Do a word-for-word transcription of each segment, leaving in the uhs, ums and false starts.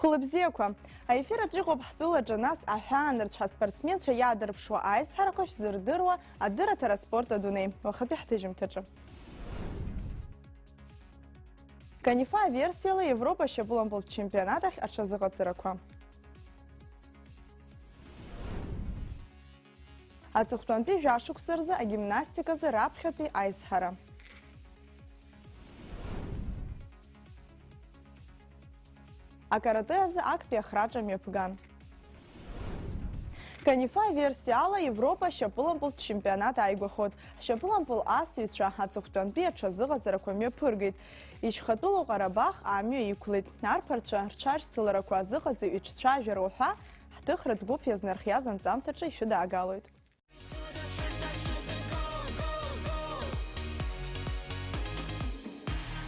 Хәылбзиақәа! Аефир аҿы иҟоуп ҳтәылаҿы, нас аҳәаанырцә ҳаспортсменцәа иаадырԥшуа аизҳарақәа шәзырдыруа адырраҭара аспорт адунеи, уахатәи ҳҭыжьымҭаҿы. Канифа аверсиала Европа ашьапылампылтә чемпионат ахь аҽазыҟаҵарақәа. Аҵыхәтәантәи жәашықәса рзы агимнастиказы раԥхьатәи аизҳара. Акарате азы актәи ахраҿа мҩаԥган. Канифа аверсиала Европа ашьапылампылтә чемпионат ааигәахоит. Ҳшьапылампыл асыҩцәа аҵыхәтәантәи аҽазыҟаҵарақәа мҩаԥыргеит. Ишьхатәылоу Ҟарабах амҩа иқәлеит. Арԥарцәа рҽашьцыларақәа азыҟаҵаҩ иҿцәажәара уҳәа, ҳҭыхратә гәыԥ иазнархиаз анҵамҭаҿы ишәыдаагалоит.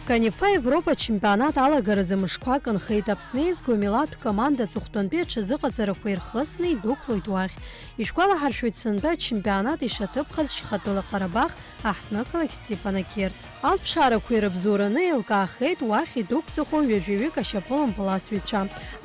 Канифа Европа ачемпионат алагаразы мышқәак нхеит. Аԥсны еизго милаҭтә команда аҵыхәтәантәи аҽазыҟаҵарақәа ирхысны идәықәлоит уахь. Ишәгәалаҳаршәоит, сынтәа ачемпионат ишаҭыԥхаз Шьхатәыла Ҟарабах аҳҭнықалақь Степана Керт. Алԥшаарақәа ирыбзоураны еилкаахеит уахь идәықәҵахо ҩажәаҩык ашьапылампыласҩцәа,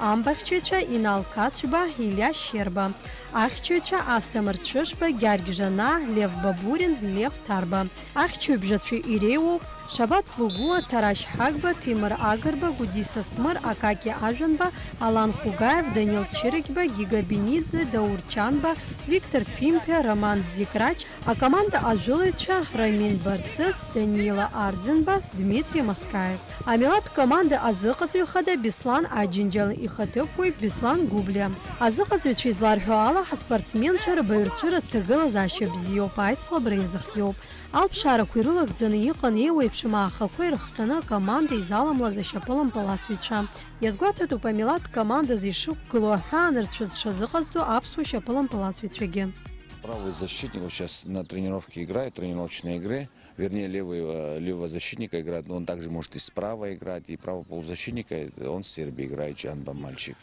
амбахьчаҩцәа Инал Қацәба, Илиа Шьерба, ахьчаҩцәа Асҭамыр Цәышба, Гьаргь Жанаа, Лев Бабурин, Лев Ҭарба. Ахьчаҩбжацәа иреиуоуп Шабаҭ Лугәуа, Ҭарашь Ҳагба, Ҭемыр Агрба, Гәдиса Смыр, Акаки Ажәанба, Алан Хугаев, Данил Чырыкьба, Гига Бенидзе, Даур Чанба, Виктор Ԥимԥиа, Роман Зикрач, акоманда ажәылаҩцәа Рамин Барцыц, Даниила Арӡынба, Дмитрий Маскаев. Амилаҭтә команда азыҟаҵаҩ хада Беслан Аџьынџьал, ихаҭыԥуаҩ Беслан Гәыблиа. Азыҟаҵаҩцәа изларҳәо ала, ҳаспортсменцәа рбаҩрцәыратә ҭагылазаашьа бзиоуп, аицлабра иазыхиоуп. Алԥшаарақәа ирылагӡаны иҟан еиуеиԥшым аахақәа ирыхҟьаны акоманда изаламлаз ашьапылампыласҩцәа. Иазгәаҭатәуп амилаҭтә командазы ишықәгылоу аҳәаанырцә зҽазыҟазҵо аԥсуа шьапылампыласҩцәагьы. Правый защитник вот сейчас на тренировке играет, тренировочной игре. Вернее, левый, э, левого защитника играет, но он также может и справа играть, и правого полузащитника. Он с Сербии играет, Чанба мальчик.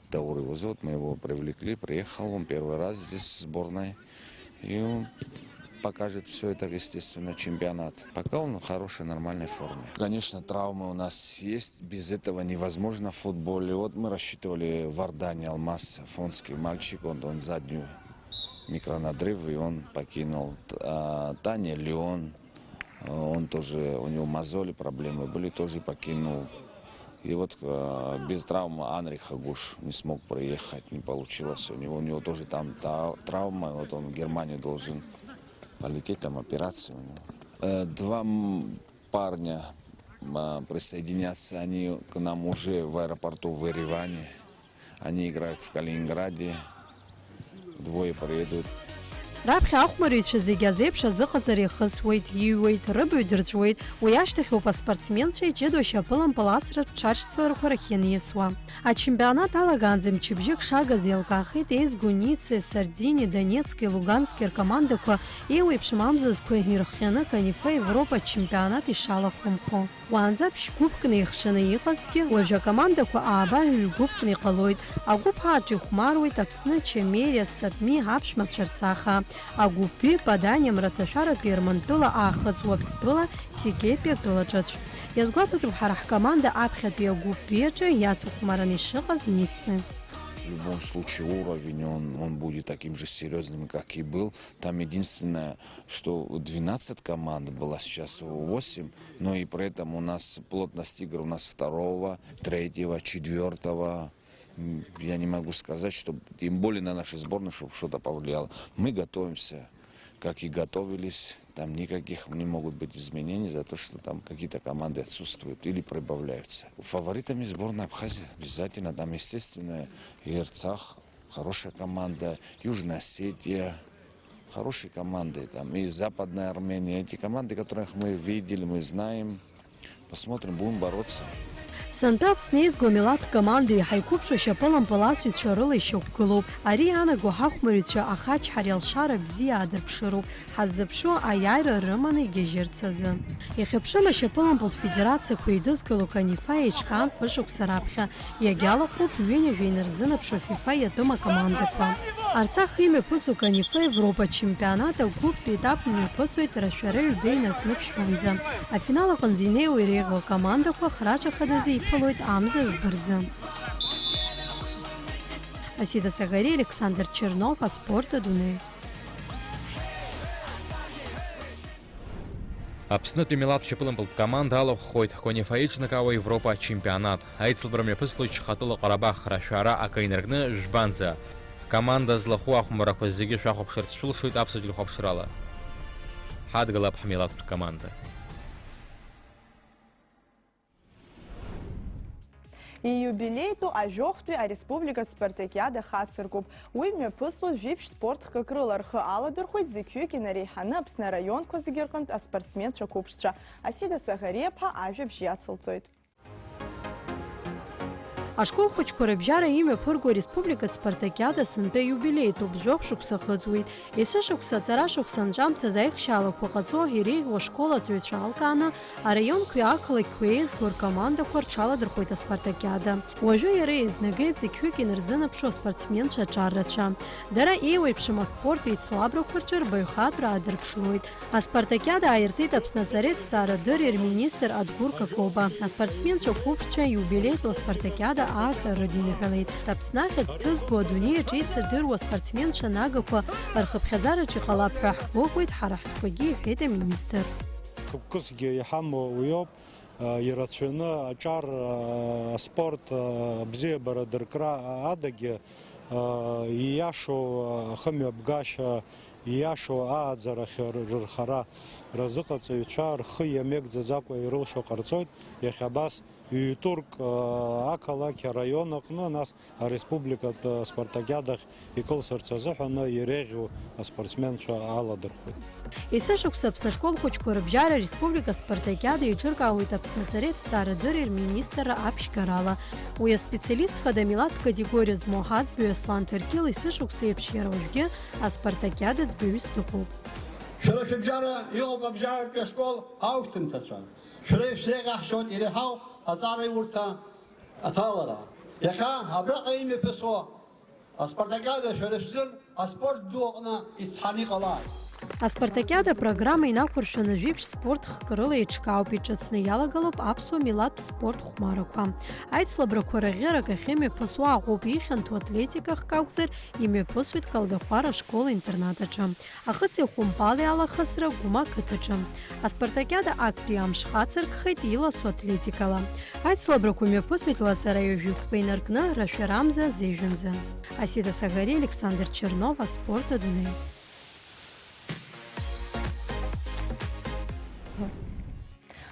Даур его зовут, мы его привлекли, приехал, он первый раз здесь в сборной. И он покажет все это, естественно, чемпионат. Пока он в хорошей, нормальной форме. Конечно, травмы у нас есть, без этого невозможно в футболе. Вот мы рассчитывали в Иордании Алмаз, афонский мальчик, он, он заднюю микронадрыв, и он покинул. А, Таня Леон, э, он тоже, у него мозоли проблемы были, тоже покинул. И вот, э, без травмы Анри Хагуш не смог проехать, не получилось у него. У него тоже там та-, травма, вот он в Германию должен полететь, там операция у него. Э, два м-, парня, а, присоединятся, они к нам уже в аэропорту в Ереване. Они играют в Калининграде, двое проедут. Раԥхьа ахәмарыҩцәа зегьы азеиԥш азыҟаҵара ихысуеит, иҩуеит, рыбаҩ дырҵәуеит, уи ашьҭахьоуп аспортсменцәа иҷыдоу ашьапылампыласратә ҽаҿцаларақәа рахь ианиасуа. Ачемпионат алагаанӡа мчыбжьык шагаз еилкаахеит еизго Ниццеи, Сардини, Донецки, Лугански ркомандақәа еиуеиԥшым амзызқәа ирыхҟьаны Канифа Европа ачемпионат ишалахәымхо. Уаанӡа ԥшь-гәыԥк неихшаны иҟазҭгьы, уажә акомандақәа ааба ҩ-гәыԥк иҟалоит. Агәыԥ А аҿы ихәмаруеит Аԥсны, Чамериа, Сатми, аԥшәмацәа рцаха. Агәыԥ Б, Падани, Мраҭашәаратәи Ермантәыла, Аахыҵ Уаԥстәыла, Сикепиа тәылаҿацә. Иазгәаҭатәуп ҳара ҳкоманда аԥхьатәи агәыԥ Б аҿы иацыхәмараны ишыҟаз Ницце. В любом случае уровень, он, он будет таким же серьёзным, как и был. Там единственное, что двенадцать команд было, сейчас восемь, но и при этом у нас плотность игр у нас второго, третьего, четвёртого. М, я не могу сказать, что тем более на нашу сборную, чтобы что-то повлияло. Мы готовимся, как и готовились. Там никаких не могут быть изменений за то, что там какие-то команды отсутствуют или прибавляются. Фаворитами сборной Абхазии обязательно. Там, естественно, и Арцах, хорошая команда, Южная Осетия, хорошие команды, там, и Западная Армения. Эти команды, которых мы видели, мы знаем. Посмотрим, будем бороться. Сынтәа Аԥсны еизго амилаҭтә команда еиҳа иқәыԥшу ашьапылампыласҩцәа рыла ишьақәгылоуп. Ари иаанаго ҳахәмарҩцәа ахачҳареи алшара бзиа аадырԥшыроуп. Ҳаззыԥшу аиааира рыманы игьежьырц азы. Ихьыԥшым ашьапылампылтә федерациақәа еидызкыло Канифа еиҿкаан фышықәса раԥхьа. Иагьалахәуп ҩынҩажәа инарзынаԥшуа ФИФА иатәым акомандақәа. Арцах имҩаԥысу Канифа Европа ачемпионат агәыԥтә етап мҩаԥысуеит рашәара ҩба инаркны ԥшьбанӡа. Афинал аҟынӡа инеиуа иреиӷьу акомандақәа храҿа хадазы иԥылоит амза ҩба рзы. Асида Сагари, Александр Чернов, аспорт адунеи. Аԥснытәи милаҭ шьапылампылтә команда алахәхоит КОНИФА еиҿнакаауа Европа ачемпионат. Аицлабра мҩаԥыслоит Шьхатәыла Ҟарабах, рашәара акы инаркны, жәбанӡа. Ҳкоманда злахәу ахәмаррақәа зегьы шәахәаԥшырц шәылшоит аԥсуа телехәаԥшрала. Ҳадгылап ҳмилаҭтә команда. Ииубилеитәу ажәохәтәи ареспубликатә спартакиада хацыркуп. Уи мҩаԥысло жәиԥшь спорт хкык рыла рхы аладырхәеит зықьҩык инареиҳаны Аԥсны араионқәа зегьы рҟынтә аспортсменцәа қәыԥшцәа. Асида Саӷариаԥҳа ажәабжь иацылҵоит. Ашкол хәыҷқәа рыбжьара имҩаԥырго ареспубликатә спартакиада сынтәа иубилеитәуп, жәохә шықәса ахыҵуеит. Есышықәса аҵарашықәса анҵәамҭазы аихшьаалақәа ҟаҵо иреиӷьу ашкол аҵаҩцәа алкааны, араионқәеи ақалақьқәеи еизго ркомандақәа рҽаладырхәоит аспартакиада. Уажәы иара еизнагеит зықьҩык инарзынаԥшу аспортсменцәа аҿар рацәа. Дара еиуеиԥшым аспорт еицлабрақәа рҿы рбаҩхатәра аадырԥшылоит. Аспартакиада ааиртит Аԥсны аҵареҭҵаарадырреи рминистр Адгәыр Какоба. Аспортсменцәа қәыԥшцәа иубилеитәу аспартакиада аартра рыдиныҳәалеит. Аԥсны ахьӡ ҭызго, адунеи аҿы еицырдыруа аспортсменцәа нагақәа рхыԥхьаӡараҿы иҟалап ҳәа ҳгәыӷуеит ҳара ҳтәқәагьы, иҳәеит аминистр. Хықәкысгьы иҳамоу уиоуп, ирацәаҩны аҿар, аспорт, абзиабара дыркра адагьы, ииашоу ахымҩаԥгашьа, ииашоу ааӡарахь рырхара, разыҟаҵаҩцәа рхы иамеигӡаӡакәа ирылшо ҟарҵоит, иахьа абас ҩ-турк ақалақь араион аҟны, нас ареспубликатә аспартакиадахь икылсырц азыҳәан иреиӷьу аспортсменцәа аладырхәит. Есышықәса Аԥсны ашкол хәыҷқәа рыбжьара ареспублика аспартакиада еиҿыркаауеит Аԥсны аҵареҭҵаарадырреи рминистрра аԥшьгарала. Уи аспециалист хада милаҭтә категориа змоу ҳаӡбаҩ Аслан Ҭаркьыл есышықәса еиԥш иара уажәгьы аспартакиада ӡбаҩыс дыҟоуп. Шәара шәыбжьара иҟоуп абжьаратәи ашкол аушәҭымҭацәа. Шәара ишәзеиӷьаҳшьоит иреиҳау аҵараиурҭа аҭалара. Иахьа абраҟа имҩаԥысуа аспартакиада шәара шәзын аспорт ду аҟны ицҳаны иҟалааит. Аспартакиада апрограмма инақәыршәаны жәиԥшь спорт хкы рыла еиҿкаауп, иҿыцны иалагалоуп аԥсуа милаҭтә спорт хәмарақәа. Аицлабрақәа раӷьырак ахьымҩаԥысуа аҟәоуп, ихьанҭоу атлетика хк акәзар, имҩаԥысуеит Калдахәара ашкол-интернат аҿы. Ахыци ахәымпали алахысра Гәма ақыҭаҿы. Аспартакиада актәи амш хацыркхеит иласу атлетикала. Аицлабрақәа мҩаԥысуеит лаҵара ҩажәи хәба инаркны, рашәарамза, зежәанӡа. Асида Сагари, Александр Чернов, аспорт адунеи.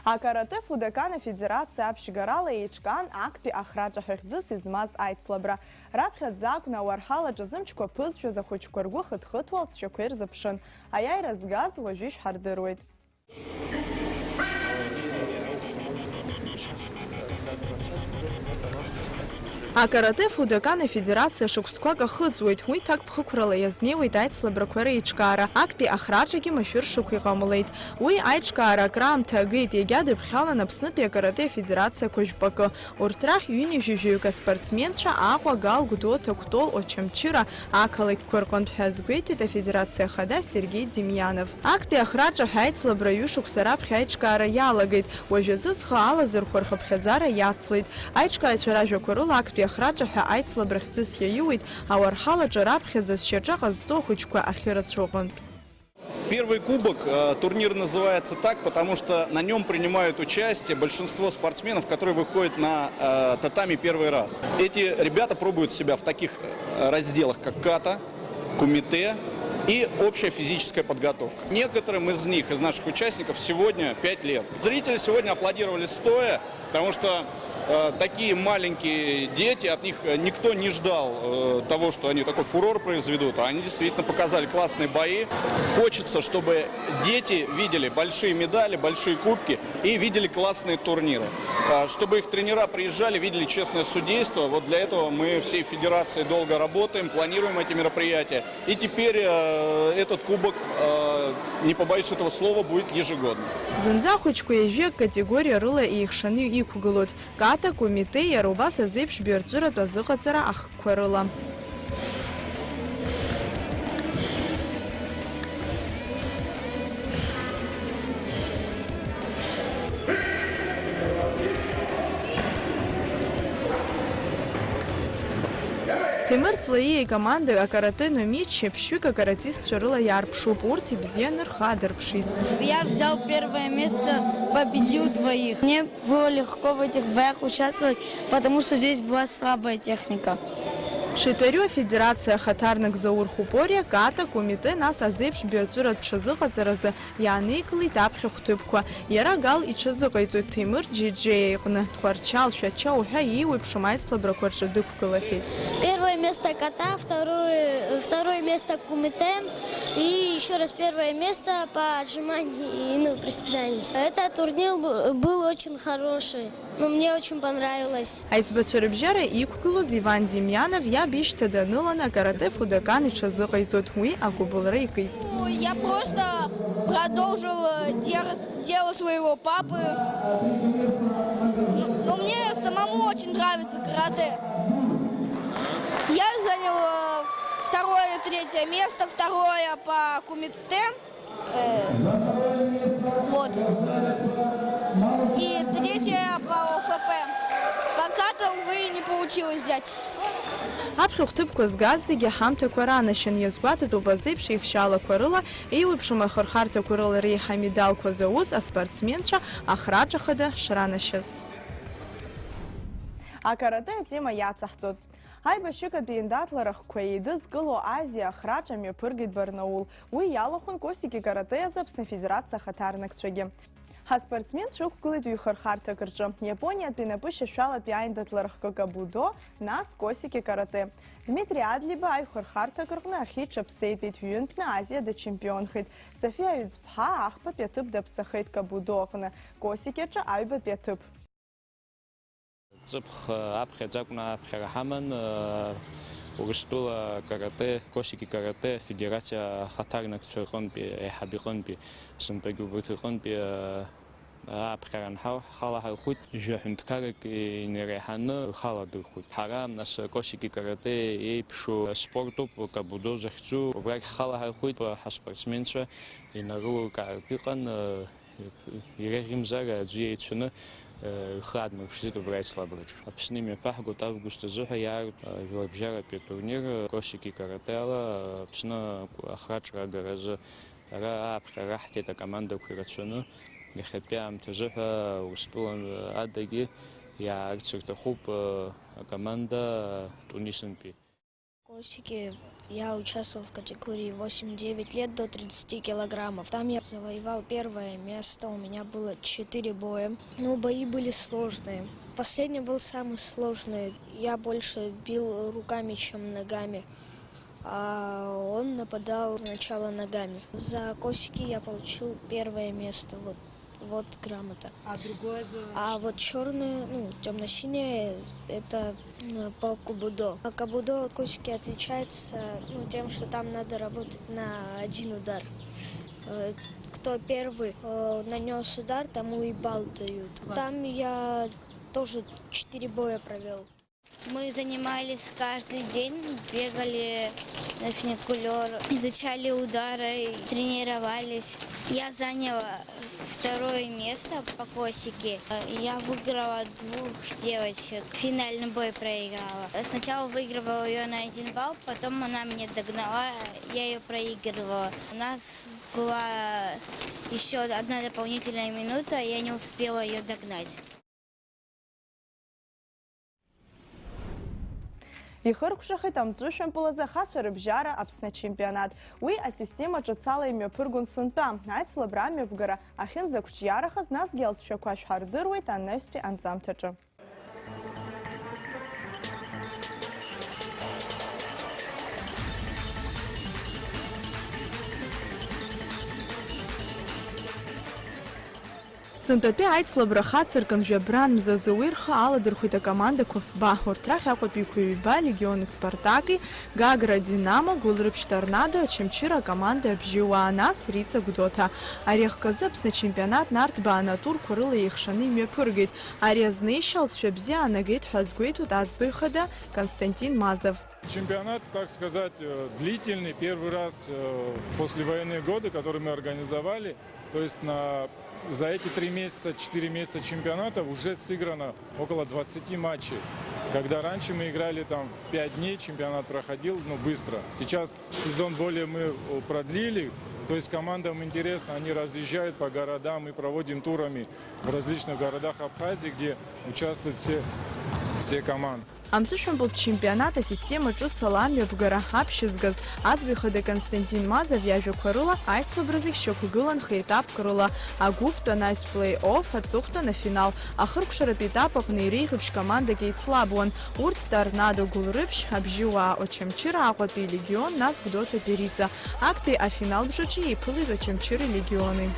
Акарате Фудокан афедерациа аԥшьгарала еиҿкаан актәи ахраҿа ҳәа хьӡыс измаз аицлабра. Раԥхьаӡа акәны ауарҳал аҿы зымчқәа ԥызшәаз ахәыҷқәа ргәы хыҭхыҭуа алҵшәақәа ирзыԥшын. Аиааира згаз уажәы ишәҳардыруеит. Акарате Фудокан афедерациа шықәсқәак ахыҵуеит, уи ҭакԥхықәрала иазнеиуеит аицлабрақәа реиҿкаара, актәи ахраҿагьы машәыршақә иҟамлеит. Уи аиҿкаара акраамҭа агеит, иагьадыԥхьалан Аԥснытәи акарате афедерациақәа жәпакы. Урҭ рахь ҩынҩажәаҩык аспортсменцәа Аҟәа, Гал, Гәдоуҭа, Кәтол, Очамчыра ақалақьқәа рҟынтә ҳәа азгәеиҭеит афедерациа ахада Сергеи Демьянов. Актәи ахраҿа ҳәа аицлабра ҩышықәса раԥхьа аиҿкаара иалагеит. Уажәазы зхы алазырхәа рхыԥхьаӡара иацлеит. Аиҿкааҩцәа ражәақәа рыла, актәи ахраҿа ҳәа аицлабра хьӡыс иаиуит ауарҳал аҿы раԥхьаӡа зшьаҿа ҟазҵо ахәыҷқәа ахьырацәоуҟынтә. Первый кубок, э, турнир называется так, потому что на нём принимают участие большинство спортсменов, которые выходят на, э, татами первый раз. Эти ребята пробуют себя в таких, э, разделах, как ката, кумите и общая физическая подготовка. Некоторым из них, из наших участников, сегодня пять лет. Зрители сегодня аплодировали стоя, потому что, э, такие маленькие дети, от них, э, никто не ждал, э, того, что они такой фурор произведут, а они действительно показали классные бои. Хочется, чтобы дети видели большие медали, большие кубки и видели классные турниры. Э, чтобы их тренера приезжали, видели честное судейство. Вот для этого мы всей федерацией долго работаем, планируем эти мероприятия. И теперь, э, этот кубок, э, не побоюсь этого слова, будет ежегодно. Зынӡа ахәыҷқәа ҩажәи акатегориа рыла еихшаны иқәгылоит, ката, кумите, иара убас азеиԥш баҩрҵәыратә азыҟаҵара ахкқәа рыла. Ҭемыр Ҵлаиа икоманда акарате номичча ԥшьҩык акаратистцәа рыла иаарԥшуп, урҭ ибзианы рхы аадырԥшит. Я взял первое место, победил двоих. Мне было легко в этих боях участвовать, потому что здесь была слабая техника. Шитарио афедерациа ахаҭарнак Заур Хупориа, ката, кумите, нас азеиԥш баҩрҵәыратә ҽазыҟаҵаразы иааникылеит аԥхьахә ҭыԥқәа. Иара Гал иҽазыҟаиҵоит Ҭемыр Џьеиџьеиа иҟны. Тҟәарчал, Шәача уҳәа еиуеиԥшым аицлабрақәа рҿы дықәгылахьеит. Первое место ката, второе, второе место кумите и еще раз первое место по отжиманию и, ну, приседанию. Этот турнир бу- был очень хороший. Ну, мне очень понравилось. Аиҵбацәа рыбжьара иқәгылоз Иван Демьянов иаб ишьҭа даныланы акарате Фудокан иҽазыҟаиҵоит, уи агәыбылра икит. Ну, я просто продолжил э, дер- дело своего папы. Ну, ну, мне самому очень нравится карате. Я занял э, второе, третье место, второе по кумите. Э, вот. И третье по ОФП. Пока-то, увы, не получилось взять. Аԥхьахә ҭыԥқәа згаз зегьы ҳамҭақәа ранашьан, иазгәаҭатәуп азеиԥш еихшьаалақәа рыла еиуеиԥшым ахырхарҭақәа рыла реиҳа амедалқәа зауз аспортсменцәа ахраҿа хада шранашьаз. Акарате атема иацаҳҵоит. Аибашьыкатәи еиндаҭларахқәа еидызкыло Азиа ахраҿа мҩаԥыргеит Барнаул. Уи иалахәын Косики каратэ азы Аԥсны Афедерациа ахаҭарнакцәагьы. Ҳаспортсменцәа ықәгылеит ҩхырхарҭак рҿы, Иапониатәи напышьашәалатәи аиндаҭларахкы кабудо, нас Косики каратэ. Дмитри Адлиба аиҩхырхарҭак рҟны ахьиҿаԥсеитәит, ҩынтәны Азиада дчемпионхеит. Софиа Аҩӡԥҳа ахԥатәи аҭыԥ даԥсахеит кабудо аҟны, Косики аҿы аҩбатәи аҭыԥ. Ҵыԥх аԥхьаӡа акәны аԥхьара ҳаман, Урыстәыла каратэ, Косики каратэ афедерациа ахаҭарнакцәа рҟынтәи, аиҳаб иҟынтәи, сынтәагьы убарҭ рҟынтәи, ааԥхьара анҳау, ҳхала ҳаҩхәит, жәа ҳәынҭқарак инареиҳаны рхала дырхәит. Ҳара, нас, Косики каратэ еиԥшу спортуп, кабудо захьӡу, убрахь ҳхала ҳаҩхәит, ҳаспортсменцәа инарылукаартә иҟан, Иреиӷьымзар аӡәы иеицәаны, э, рхы аадмырԥшӡеит убра аицлабраҿы. Аԥсны имҩаԥаҳгоит август азыҳәа иаарту, э, жәларбжьаратәи атурнир, э, Косики каратэ ала, э, Аԥсны ахраҿра агаразы. Ара ааԥхьара раҳҭеит акомандақәа ирацәаны. Иахьатәи аамҭазыҳәа Урыстәыла адагьы иаарц рҭахуп, э, акоманда, э, Тунисынтәи. Косики, я участвовал в категории восемь-девять лет до тридцати килограммов. Там я завоевал первое место, у меня было четыре боя. Ну, бои были сложные. Последний был самый сложный. Я больше бил руками, чем ногами. А он нападал сначала ногами. За Косики я получил первое место. Вот, вот грамота. А другое за А что? Вот черное, ну, темно-синее, это м, по кабудо. А кабудо Косики отличается, ну, тем, что там надо работать на один удар. Э, Кто первый э, нанес удар, тому и балл дают. Класс. Там я тоже четыре боя провел. Мы занимались каждый день, бегали на фуникулёр, изучали удары, тренировались. Я заняла второе место по Косики. Я выиграла двух девочек, финальный бой проиграла. Сначала выигрывала её на один балл, потом она меня догнала, я её проигрывала. У нас была ещё одна дополнительная минута, я не успела её догнать. Ихыркәшахеит амҵәышәантәылазы ахацәа рыбжьара Аԥсны ачемпионат. Уи асистема ҿыц ала имҩаԥыргон сынтәа. Аицлабра амҩаԥгара ахьынӡақәҿиарахаз, насгьы алҵшәақәа шәҳардыруеит анаҩстәи анҵамҭаҿы. Сынтәатәи аицлабра хацыркын жәабран мзазы уи рхы аладырхәит акомандақәа фба, урҭ рахь Аҟәатәиқәа ҩба, Легион Спартаки, Гагра Динамо, Гәылрыԥшь Торнадо, Очамчыра акоманда Абжьыуаа, нас Риҵа Гәдоуҭа. Ари ахкы азы Аԥсны ачемпионат нарҭбааны атурқәа рыла еихшаны имҩаԥыргеит. Ари азнеишьа алҵшәа бзиа аанагеит ҳәа азгәеиҭоит аӡбаҩ хада Константин Мазов. Чемпионат, так сказать, э, длительный. Первый раз э, в послевоенные годы, который мы организовали. То есть на, за эти три месяца, четыре месяца чемпионата уже сыграно около двадцати матчей. Когда раньше мы играли там в пять дней, чемпионат проходил, ну, быстро. Сейчас сезон более мы, э, продлили, то есть командам интересно, они разъезжают по городам, мы проводим турами в различных городах Абхазии, где участвуют все, все команды. Амҵәышәмпылтә чемпионат асистема ҿыц ала амҩаԥгара аԥшьызгаз аӡбаҩ хада Константин Мазов иажәақәа рыла, аицлабра зегь шьақәгылан хеетапк рыла, агәыԥтә анаҩс плей-офф, аҵыхәтәан афинал. Ахыркәшаратә етап аҟны иреиӷьу ԥшь командак еицлабуан. Урҭ Торнадо Гәылрыԥшь, Абжьыуаа Очамчыра, Аҟәатәи Легион, нас Гәдоуҭатәи Риҵа. Актәи афинал бжаҿы еиԥылеит Очамчыра Легиони.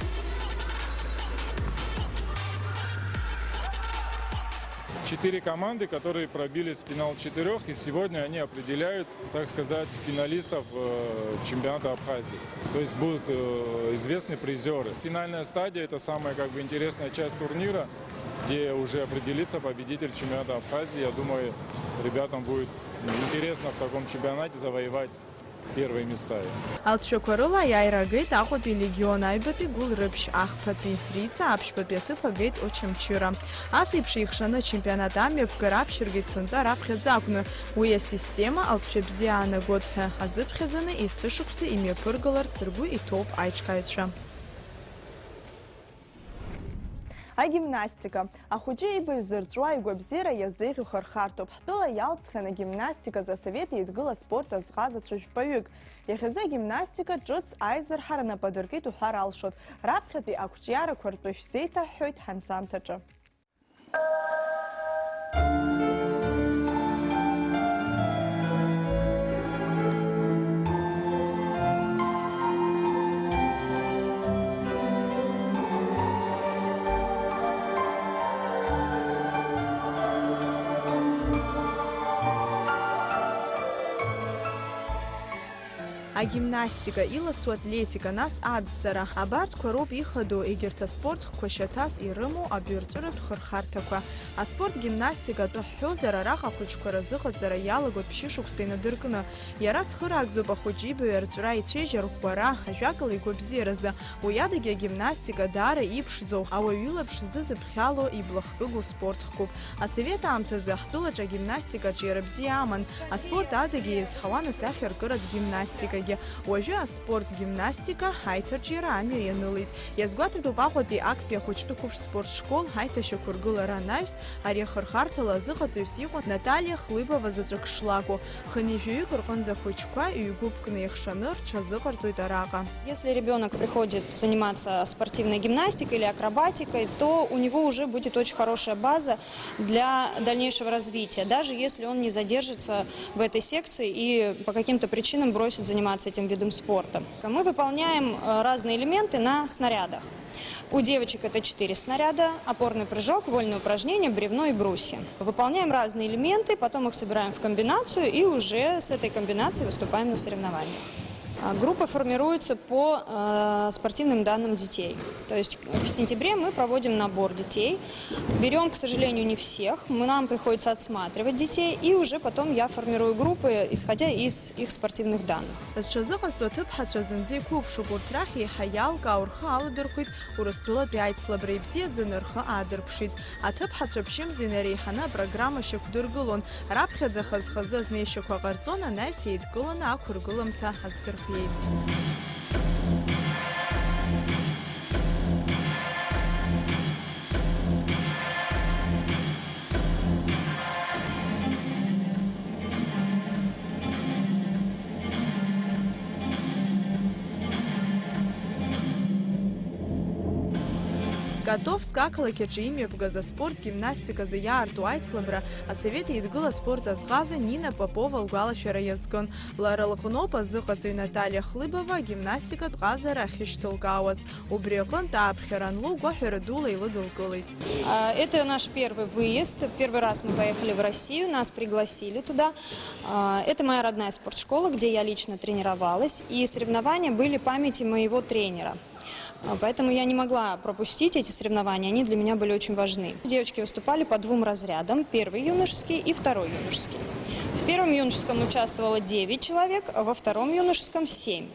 Четыре команды, которые пробились в финал четырех, и сегодня они определяют, так сказать, финалистов, э, чемпионата Абхазии. То есть будут, э, известны призеры. Финальная стадия — это самая, как бы, интересная часть турнира, где уже определится победитель чемпионата Абхазии. Я думаю, ребятам будет интересно в таком чемпионате завоевать первые места. Алҵшәақәа рыла аиааира агеит Аҟәатәи Легион, аҩбатәи Гәылрыԥшь, ахԥатәи Риҵа, аԥшьбатәи аҭыԥ агеит Очамчыра. Ас еиԥш еихшаны ачемпионат амҩаԥгара аԥшьыргеит сынтәа раԥхьаӡа акәны. Уи асистема алҵшәа бзиа аанаго ҳәа азыԥхьаӡаны есышықәса имҩаԥыргаларц ргәы иҭоуп аиҿкааҩцәа. Агимнастика. Ахәыҷы ибаҩ зырҵәуа игәабзиара иазеиӷьу хырхарҭоуп. Ҳтәыла иалҵхьан агимнастиказы Асовет Еидгыла аспорт азҟазацәа жәпаҩык. Иахьазы агимнастика ҿыц аизырҳара нап адыркит уҳәар алшоит. Раԥхьатәи ақәҿиарақәа ртәы шәзеиҭаҳҳәоит ҳанҵамҭаҿы. Агимнастика, иласу атлетика, нас аӡсара, абарҭқәа роуп ихадоу егьырҭ аспорт хкқәа шьаҭас ирымоу абаҩрҵәыратә хырхарҭақәа. Аспорт гимнастика атәы ҳҳәозар, араҟа ахәыҷқәа разыҟаҵара иалагоит ԥшьышықәса инадыркны. Иара цхыраагӡоуп ахәыҷы ибаҩ арҵәра ицәеижь арӷәӷәара, ажәакала, игәабзиаразы. Уи адагьы агимнастика даара иԥшӡоу, ауаҩы илаԥш зызыԥхьало, ибла хкыгоу спорт хкуп. Асовет аамҭазы ҳтәылаҿы агимнастика аҿиара бзиа аман. Аспорт адагьы иазҳауан асахьаркыратә гимнастикагьы. Уажәы аспорт гимнастика аиҭарҿиара амҩа ианылеит. Иазгәаҭатәуп Аҟәатәи актәи ахәыҷтәы қәыԥш спорт школ аиҭашьақәыргылара анаҩс, ари ахырхарҭала азыҟаҵаҩыс иҟан Наталиа Хлыбова заҵәык шлакәу. Хынҩажәаҩык рҟынӡа ахәыҷқәа ҩ-гәыԥкны еихшаны рҽазыҟарҵоит араҟа. Если ребёнок приходит заниматься спортивной гимнастикой или акробатикой, то у него уже будет очень хорошая база для дальнейшего развития, даже если он не задержится в этой секции и по каким-то причинам бросит заниматься этим видом спорта. Мы выполняем, э, разные элементы на снарядах. У девочек это четыре снаряда: опорный прыжок, вольные упражнения, бревно и брусья. Выполняем разные элементы, потом их собираем в комбинацию и уже с этой комбинацией выступаем на соревнованиях. А, группа формируется по, э, спортивным данным детей. То есть в сентябре мы проводим набор детей. Берём, к сожалению, не всех. Мы, нам приходится отсматривать детей, и уже потом я формирую группы, исходя из их спортивных данных. Зҽазыҟазҵо аҭыԥҳацәа зынӡа иқәыԥшуп, урҭ рахь еиҳа иалкаау рхы аладырхәит Урыстәылатәи аицлабра, ибзиаӡаны рхы аадырԥшит. Аҭыԥҳацәа ԥшьымз инареиҳаны апрограмма шьақәдыргылон. Раԥхьаӡа хаз-хазы азнеишьақәа ҟарҵон, анаҩс еидкыланы ақәыргыламҭа аздырхиеит. Котовск ақалақь аҿы имҩаԥгаз аспорт гимнастиказы иаарту аицлабра Асовет Еидгыла аспорт азҟаза Нина Попова лгәалашәара иазкын. Лара лҟноуп азыҟаҵаҩ Наталиа Хлыбова агимнастикатә ҟазара ахьышьҭылкаауаз. Убри аҟынтә ааԥхьара анлоу гәаҳәара дула илыдылкылеит. А, это наш первый выезд. Первый раз мы поехали в Россию, нас пригласили туда. А, это моя родная спортшкола, где я лично тренировалась, и соревнования были памяти моего тренера. А, поэтому я не могла пропустить эти соревнования, они для меня были очень важны. Девочки выступали по двум разрядам: первый юношеский и второй юношеский. В первом юношеском участвовало девять человек, а во втором юношеском семь.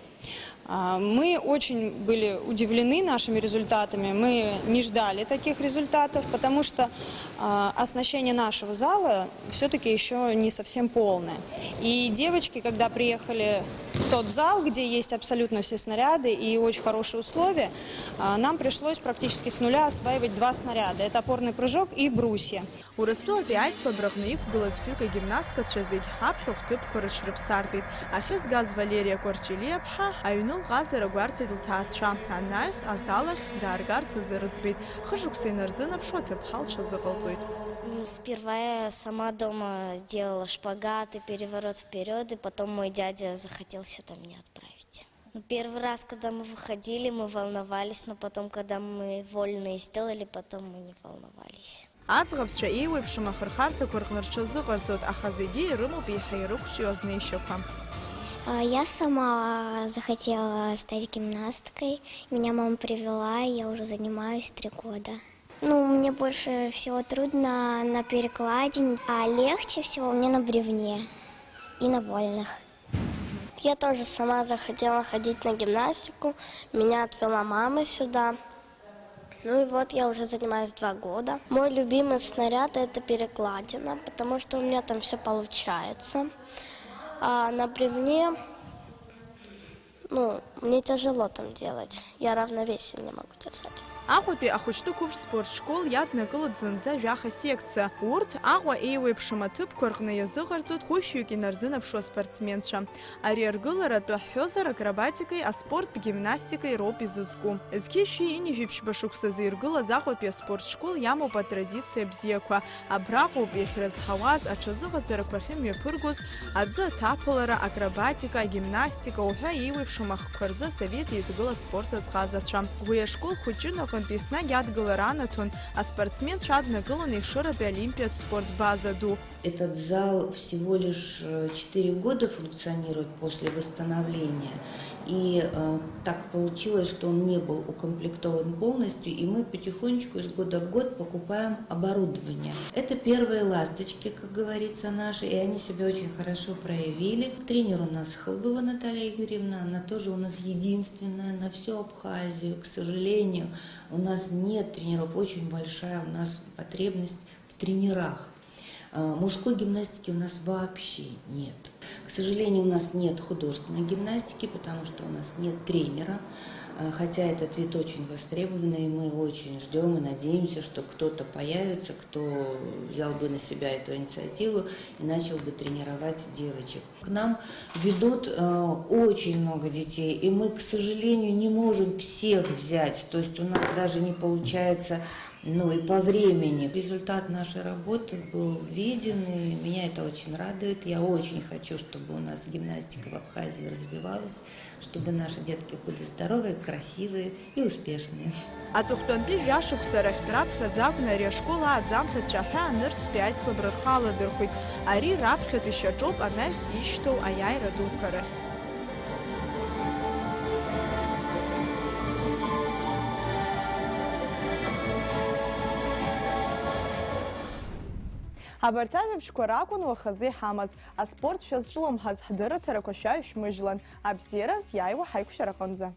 А, Мы очень были удивлены нашими результатами, мы не ждали таких результатов, потому что а, оснащение нашего зала все-таки еще не совсем полное. И девочки, когда приехали в тот зал, где есть абсолютно все снаряды и очень хорошие условия, а, нам пришлось практически с нуля осваивать два снаряда. Это опорный прыжок и брусья. Урыстәылатәи аицлабраҟны иқәгылаз фҩык агимнасткацәа зегь аԥхьахә ҭыԥқәа рыҽрыԥсартәит. Ахьы згаз Валериа Кәарҷелиаԥҳа аҩны лҟазара гәарҭеит лҭаацәа. Анаҩс азал ахь дааргарц азы рыӡбеит. Хышықәса инарзынаԥшуа аҭыԥҳа лҽазыҟалҵоит. М, Сперва я сама дома делала шпагат и переворот вперед, и потом мой дядя захотел сюда меня отправить. Ну, первый раз, когда мы выходили, мы волновались, но потом, когда мы вольные сделали, потом мы не волновались. Аӡӷабцәа еиуеиԥшым ахырхарҭақәа рҟны рҽазыҟарҵоит, аха зегьы ирымоуп еиҳа ирықәҿио азнеишьақәа. А, Я сама захотела стать гимнасткой. Меня мама привела, и я уже занимаюсь три года. Ну, мне больше всего трудно на перекладине, а легче всего мне на бревне и на вольных. Я тоже сама захотела ходить на гимнастику, меня отвела мама сюда. Ну и вот я уже занимаюсь два года. Мой любимый снаряд — это перекладина, потому что у меня там все получается. А на бревне, ну, мне тяжело там делать. Я равновесие не могу держать. Аҟәатәи ахәыҷтәы қәыԥш спорт школ иаднакылоит зынӡа жәаха секциа. Урҭ Аҟәа еиуеиԥшым аҭыԥқәа рҟны иазыҟарҵоит хәышәҩык инарзынаԥшуа спортсменцәа. Ари аргылара атәы ҳҳәозар, акробатикеи аспорттә гимнастикеи роуп изызку. Зқьи шәи ҩынҩажәи ԥшьба шықәсазы иргылаз Аҟәатәи аспорт школ иамоуп атрадициа бзиақәа. Абраҟоуп иахьрызҳауаз, аҽазыҟаҵарақәа ахьымҩаԥыргоз, аӡы аҭаԥалара, акробатика, агимнастика уҳәа еиуеиԥшым ахкқәа рзы Асовет Еидгыла аспорт азҟазацәа. Уи ашкол хәыҷын аҟынтә еснагь адгылара анаҭон, аспортсменцәа аднакылон Ешыратәи Олимпиатә спорт база ду. Этот зал всего лишь э, четыре года функционирует после восстановления. И э, так получилось, что он не был укомплектован полностью, и мы потихонечку из года в год покупаем оборудование. Это первые ласточки, как говорится, наши, и они себя очень хорошо проявили. Тренер у нас Хылбова Наталья Юрьевна, она тоже у нас единственная на всю Абхазию. К сожалению, у нас нет тренеров, очень большая у нас потребность в тренерах. А, Мужской гимнастики у нас вообще нет. К сожалению, у нас нет художественной гимнастики, потому что у нас нет тренера. А, Хотя этот вид очень востребованный, и мы очень ждем и надеемся, что кто-то появится, кто взял бы на себя эту инициативу и начал бы тренировать девочек. К нам ведут э, очень много детей, и мы, к сожалению, не можем всех взять. То есть у нас даже не получается, ну и по времени. Результат нашей работы был виден, и меня это очень радует. Я очень хочу, чтобы у нас гимнастика в Абхазии развивалась, чтобы наши детки были здоровые, красивые и успешные. Аҵыхәтәантәи жәашықәса рахьтә раԥхьаӡа акәны ари ашкол ааӡамҭацәа аҳәаа нырцәтәи аицлабра рхы аладырхәит. Ари раԥхьатәи шьаҿоуп анаҩс ишьҭоу аиааира дуқәа рахь. Абарҭ ажәабжьқәа ракәын уахазы иҳамаз. Аспорт шәазҿлымҳаз, ҳдырраҭарақәа шәаҩ шәмыжьлан. Абзиараз иааиуа ҳаиқәшәараҟынӡа.